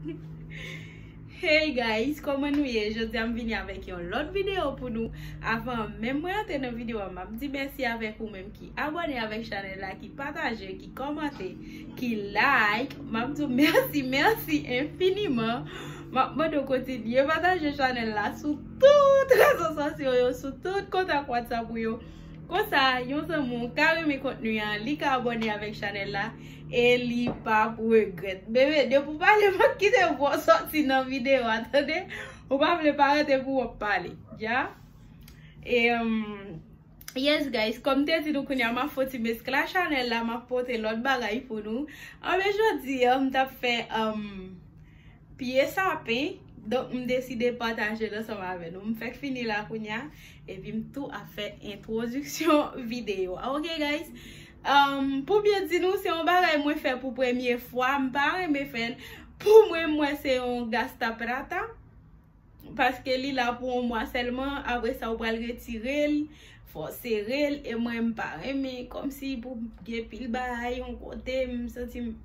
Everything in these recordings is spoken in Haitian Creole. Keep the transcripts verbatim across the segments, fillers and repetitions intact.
Hey guys, kòman nou ye? Jodi a m vini avèk yon lòt videyo pou nou. Avan menm mwen antre nan videyo a, m ap di mèsi avèk ou menm ki abòne avèk chanèl la, ki pataje, ki kòmante, ki like. M ap di w mèsi, mèsi enfiniman. M ap mande w kontinye pataje chanèl la sou tout rezo sosyo yo, sou tout kontak WhatsApp ou yo. Konsa, yon zanmi w ka renmen kontni an, li ka abòne avèk chanèl la, e li p ap regrèt. Bebe, depi w pale, m ap kite w pou w sòti nan videyo a, tande? Ou pa vle parèt epi w ap pale, ya? E, um, yes, guys, kòm m te di nou kounye a, m ap fè yon ti meskla chanèl la, m ap pote lòt bagay pou nou. Anben, jodi a, m t ap fè, um, pye sapen. Donk, m deside pataje l ansanm avè nou. M fèk fini la kounye a, epi m tou ap fè entwodiksyon videyo a. Ok, guys? Um, pou byen di nou, se yon bagay mwen fè pou premye fwa. M pa renmen fè l pou mwen, m wè se yon gasta plata. Paske li la pou yon mwa sèlman, apre sa, ou pral retire l, fò w sere l, e mwen, m pa renmen, kòmsi pou gen pil bagay yon kote, m santi m,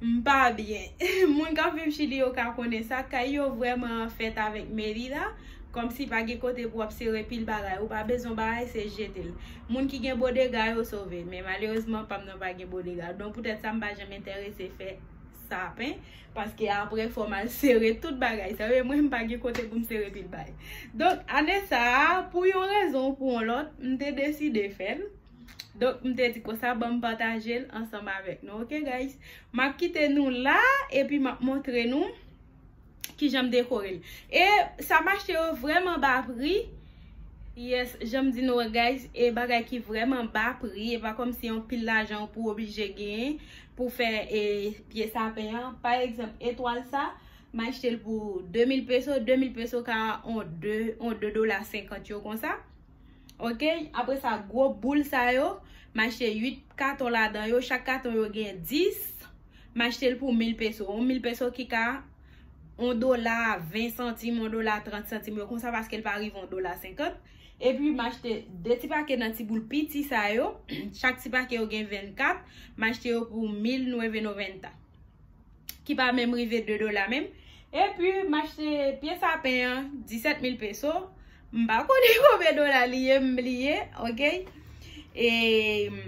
m pa byen. Moun k ap viv Chili yo ka konnen sa, kay yo vrèman fèt avèk medida, kòmsi pa gen kote pou w ap sere pil bagay, ou pa bezwen bagay, se jete l. Moun ki gen bodega yo sove, men malerezman, pa m nan pa gen bodega. Donk, poutèt sa, m pa janm enterese fè sapen, paske apre fò m al sere tout bagay sa yo, e mwen m pa gen kote pou m sere pil bagay. Donk, ane sa a, pou yon rezon ou pou yon lòt, m te deside fè l. Donk, m te di konsa, ban m pataje l ansanm avèk nou, ok, guys? M ap kite nou la, epi m ap montre nou kijan m dekore l. E sa m achte yo vrèman ba pri. Yes, jan m di nou, guys, e bagay ki vrèman ba pri, e pa kòmsi yon pil lajan ou pou oblije genyen pou fè, e, pye sapen an. Pa egzanp, etwal sa, m achte l pou de mil peso, de mil peso ka yon de, yon de dola senkant yo konsa. Ok, apre sa, gwo boul sa yo, m achte uit katon ladan yo, chak katon yo gen dis, m achte l pou mil peso. Yon mil peso ki ka yon dola ven santim, yon dola trant santim yo konsa, paske l pa rive yon dola senkant. Epi m achte de ti pake nan ti boul piti sa yo, chak ti pake yo gen vennkat, m achte yo pou mil nueve noventa, ki pa menm rive de dola menm. Epi m achte pye sapen an, disèt mil peso. M pa konnen konbyen dola li ye, m bliye, ok? E,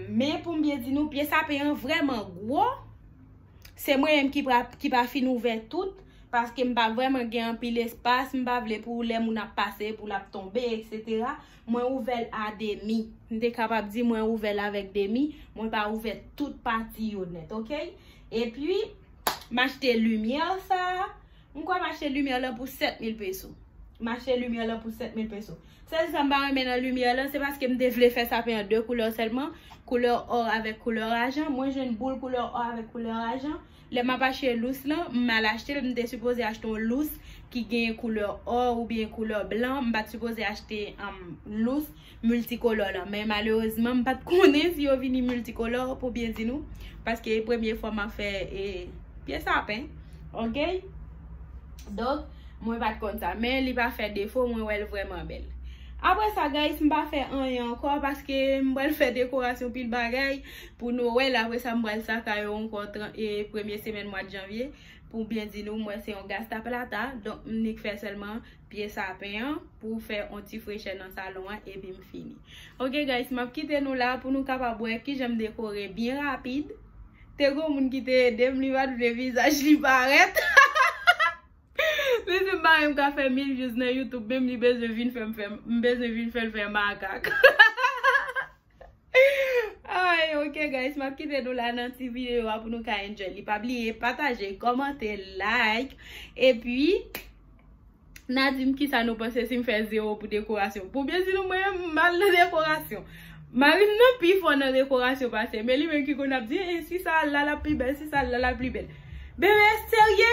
men pou m byen di nou, pye sapen an vrèman gwo. Se mwen menm ki pa, ki pa fin ouvè tout, paske m pa vrèman gen anpil espas, m pa vle pou lè moun ap pase, pou l ap tonbe, etsetera. Mwen ouvè l a demi. M te kapab di mwen ouvè l avèk demi, mwen pa ouvè tout pati yo nèt, ok? Epi, m achte limyè sa a. M kwè m achte limyè lan pou sèt mil peso. M achte limyè lan pou sèt mil peso. Sèl sa m pa renmen nan limyè lan, se paske m te vle fè sapen an de koulè sèlman, koulè ò avèk koulè ajan. Mwen jwenn boul koulè ò avèk koulè ajan. Lè m ap achte lous lan, m mal achte l, m te sipoze achte yon lous ki gen koulè ò oubyen koulè blan, m pa t sipoze achte, um, lous miltikolò lan. Men malerezman, m pa t konnen si yo vini miltikolò, pou byen di nou, paske e premye fwa m ap fè, e, pye sapen, ok? Donk, mwen pa t konn sa, men li pa fè defo, mwen wè l vrèman bèl. Apre sa, guys, m pa fè anyen ankò, paske m pral fè dekorasyon pil bagay pou Nwèl, apre sa, m pral saka yo ankò tran-, e, premye semèn mwa janvye. Pou byen di nou, mwen se yon gasta plata, donk m nik fè sèlman pye sapen an pou fè yon ti frechè nan salon an, epi m fini. Ok, guys, m ap kite nou la pou nou kapab wè kijan m dekore byen rapid. Te gon moun ki te ede m, li pa t vle vizaj li parèt. Li di m pa menm ka fè mil views nan YouTube, menm li bezwen vin fè m fè, m bezwen vin fè l fè makak. Ay, ok, guys, m ap kite nou la nan ti videyo a pou nou ka enjoy li. Pa bliye pataje, kòmante, like. Epi, n a di m kisa nou panse si m fè zewo pou dekorasyon. Pou byen di nou, mwen, m mal nan dekorasyon. Mari m nan pi fò nan dekorasyon pase m, men li menm ki konn ap di, "E, si sa al la, l ap pi bèl, si sa al la, l ap pi bèl." Bebe, serye?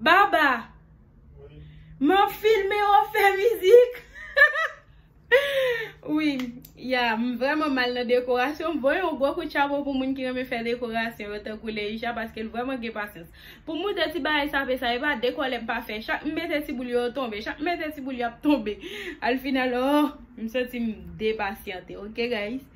Baba, m ap filme w ap fè mizik. Wi, ya, m vrèman mal nan dekorasyon. Voye yon gwo kout chapo pou moun ki renmen fè dekorasyon yo, tankou Leisha, paske l vrèman gen pasyans. Pou m monte ti bagay sape sa, e pa de kòlè m pa fè. Chak m mete ti boul yo, yo tonbe. Chak m mete ti boul yo ap tonbe. Al final, oh, m santi m depasyante. Ok, guys?